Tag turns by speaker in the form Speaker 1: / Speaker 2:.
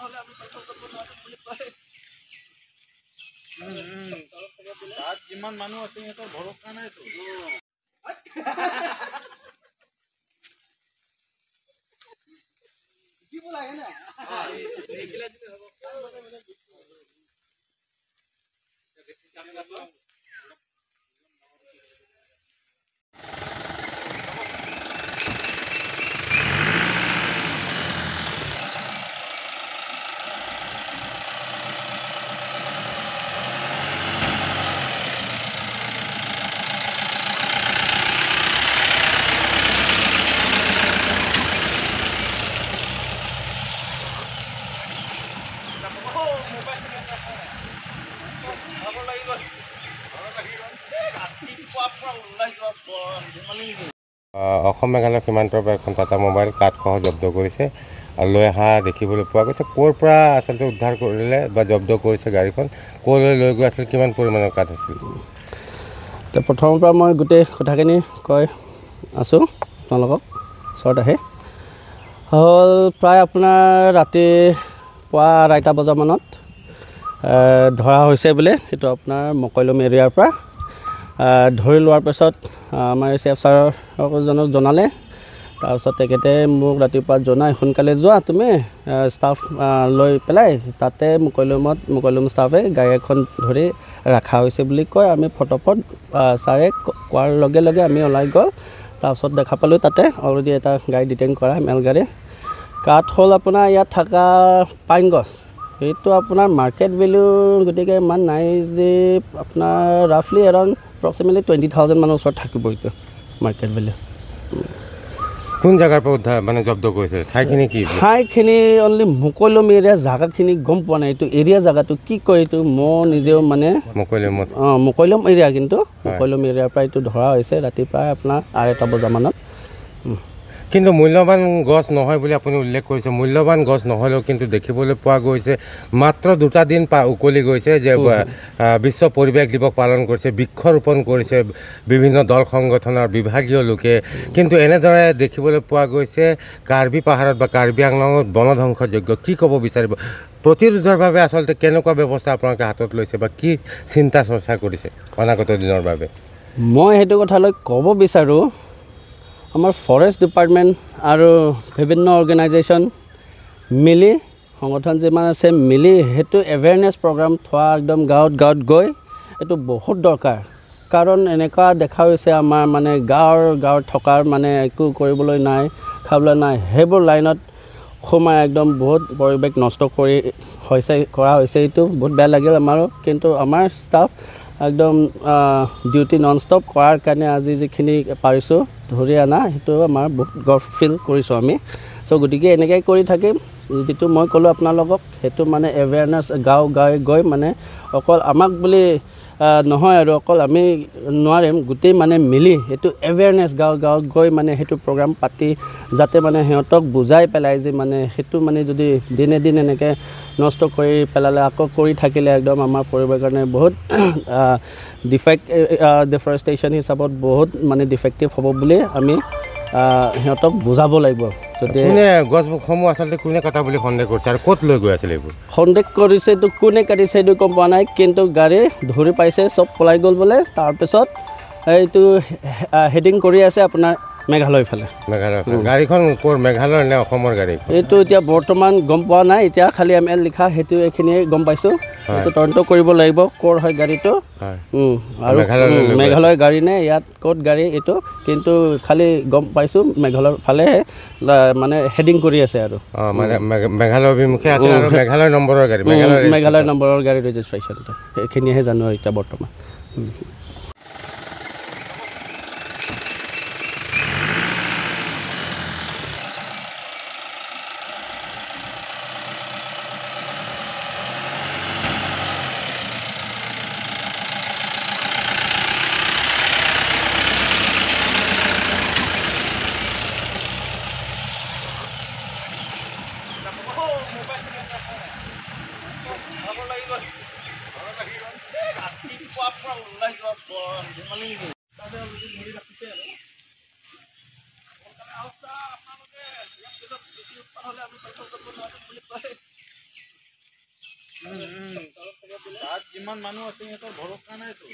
Speaker 1: হ'লে আমি তথ্য কৰিব নোৱাৰিম বুলি কয়। তাত যিমান মানুহ আছে সিহঁতৰ ভৰসা নাইতো। দিব লাগে না। এইগিলা দিলে হ'ব।
Speaker 2: অসম মেঘালয় সীমান্তৰ পৰা এখন টাটা মোবাইল কাঠসহ জব্দ কৰিছে আৰু লৈ অহা দেখিবলৈ পোৱা গৈছে। ক'ৰ পৰা আচলতে উদ্ধাৰ কৰিলে বা জব্দ কৰিছে গাড়ীখন, ক'লৈ লৈ গৈ আছিল, কিমান পৰিমাণৰ কাঠ আছিল?
Speaker 3: প্ৰথমৰ পৰা মই গোটেই কথাখিনি কৈ আছোঁ আপোনালোকক ওচৰত আহি। হ'ল প্ৰায় আপোনাৰ ৰাতি পুৱা 2:30 বজামানত ধৰা হৈছে বোলে। সেইটো আপোনাৰ মকৈলম এৰিয়াৰ পৰা ধৰি লোৱাৰ পিছত আমাৰ চি এফ ছাৰজনক জনালে। তাৰপিছত তেখেতে মোক ৰাতিপুৱা জনাই সোনকালে যোৱা তুমি ষ্টাফ লৈ পেলাই তাতে মুকৈলম ষ্টাফে গাড়ী এখন ধৰি ৰখা হৈছে বুলি কয়। আমি ফটফট ছাৰে কোৱাৰ লগে লগে আমি ওলাই গ'ল। তাৰপিছত দেখা পালোঁ তাতে অলৰেডি এটা গাড়ী ডিটেইন কৰা মেলগাড়ী। কাঠ হ'ল আপোনাৰ ইয়াত থকা পাইন গছ, সেইটো আপোনাৰ মাৰ্কেট ভেলু গতিকে ইমান নাই যদি আপোনাৰ ৰাফলি এৰাউণ্ড এপ্ৰক্সিমেটলি 20,000 মানৰ ওচৰত থাকিব এইটো মাৰ্কেট ভেলু।
Speaker 2: কোন জেগাৰ পৰা উদ্ধাৰ মানে জব্দ কৰিছে, ঠাইখিনি কি?
Speaker 3: ঠাইখিনি অনলি মুকৈলম এৰিয়া, জেগাখিনি গম পোৱা নাই। এইটো এৰিয়া জেগাটো কি কয় এইটো মই নিজেও মানে
Speaker 2: মুকৈলমত,
Speaker 3: অঁ মুকৈলম এৰিয়া, কিন্তু মুকৈলম এৰিয়াৰ পৰা এইটো ধৰা হৈছে ৰাতি প্ৰায় আপোনাৰ 2:30 বজামানত।
Speaker 2: কিন্তু মূল্যৱান গছ নহয় বুলি আপুনি উল্লেখ কৰিছে। মূল্যৱান গছ নহ'লেও কিন্তু দেখিবলৈ পোৱা গৈছে মাত্ৰ 2টা দিন উকলি গৈছে যে বিশ্ব পৰিৱেশ দিৱস পালন কৰিছে, বৃক্ষৰোপণ কৰিছে বিভিন্ন দল সংগঠনৰ বিভাগীয় লোকে। কিন্তু এনেদৰে দেখিবলৈ পোৱা গৈছে কাৰ্বি পাহাৰত বা কাৰ্বি আংলঙত বনধ্বংসযজ্ঞ। কি ক'ব বিচাৰিব প্ৰতিৰোধৰ বাবে আচলতে কেনেকুৱা ব্যৱস্থা আপোনালোকে হাতত লৈছে বা কি চিন্তা চৰ্চা কৰিছে অনাগত দিনৰ বাবে?
Speaker 3: মই সেইটো কথালৈ ক'ব বিচাৰোঁ, আমাৰ ফৰেষ্ট ডিপাৰ্টমেণ্ট আৰু বিভিন্ন অৰ্গেনাইজেশ্যন মিলি, সংগঠন যিমান আছে মিলি সেইটো এৱেৰনেছ প্ৰগ্ৰাম থোৱা একদম গাঁৱত গাঁৱত গৈ এইটো বহুত দৰকাৰ। কাৰণ এনেকুৱা দেখা হৈছে আমাৰ মানে গাঁৱত থকাৰ মানে একো কৰিবলৈ নাই, খাবলৈ নাই, সেইবোৰ লাইনত সোমাই একদম বহুত পৰিৱেশ নষ্ট কৰি হৈছে কৰা হৈছে। এইটো বহুত বেয়া লাগিল আমাৰো। কিন্তু আমাৰ ষ্টাফ একদম ডিউটি নন ষ্টপ কৰাৰ কাৰণে আজি যিখিনি পাৰিছোঁ ধৰি অনা, সেইটো আমাৰ বহুত গৰ্ভ ফিল কৰিছোঁ আমি। চ' গতিকে এনেকৈ কৰি থাকিম। যিটো মই ক'লোঁ আপোনালোকক সেইটো মানে এৱেৰনেছ গাঁও গাঁৱে গৈ মানে অকল আমাক বুলি নহয় আৰু অকল আমি নোৱাৰিম, গোটেই মানে মিলি সেইটো এৱেৰনেছ গাঁও গাঁৱত গৈ মানে সেইটো প্ৰগ্ৰাম পাতি যাতে মানে সিহঁতক বুজাই পেলাই যে মানে সেইটো মানে যদি দিনে দিনে এনেকৈ নষ্ট কৰি পেলালে আকৌ কৰি থাকিলে একদম আমাৰ পৰিৱেশৰ কাৰণে বহুত ডিফেক্ট, ডিফৰেষ্টেশ্যন হিচাপত বহুত মানে ডিফেক্টিভ হ'ব বুলি আমি সিহঁতক বুজাব লাগিব। যদি
Speaker 2: কোনে গছসমূহ আচলতে কোনে কটা বুলি সন্দেহ কৰিছে আৰু ক'ত লৈ গৈ আছিলে এইবোৰ?
Speaker 3: সন্দেহ কৰিছে এইটো কোনে কাটিছে এইটো গম পোৱা নাই, কিন্তু গাড়ী ধৰি পাইছে, চব পলাই গ'ল বোলে। তাৰপিছত এইটো হেডিং কৰি আছে আপোনাৰ মেঘালয় ফালে।
Speaker 2: মেঘালয় গাড়ীখন ক'ৰ, মেঘালয়ৰ নে অসমৰ গাড়ী?
Speaker 3: এইটো এতিয়া বৰ্তমান গম পোৱা নাই, এতিয়া খালি এম এল লিখা সেইটো এইখিনিয়ে গম পাইছোঁ। এইটো তদন্ত কৰিব লাগিব ক'ৰ হয় গাড়ীটো, আৰু মেঘালয় গাড়ী নে ইয়াত ক'ত গাড়ী এইটো, কিন্তু খালি গম পাইছোঁ মেঘালয়ৰ ফালেহে মানে হেডিং কৰি আছে আৰু
Speaker 2: মানে মেঘালয় অভিমুখে আছে আৰু মেঘালয় নম্বৰৰ গাড়ী,
Speaker 3: মেঘালয় নম্বৰৰ গাড়ী ৰেজিষ্ট্ৰেশ্যনটো সেইখিনিহে জানো এতিয়া বৰ্তমান।
Speaker 1: আপোনালোকে ইয়াৰ পিছত বেছি উৎপাত হ'লে আমি তথ্য কৰিব নোৱাৰিম বুলি কয়। তাত যিমান মানুহ আছে সিহঁতৰ ভৰসা নাইতো।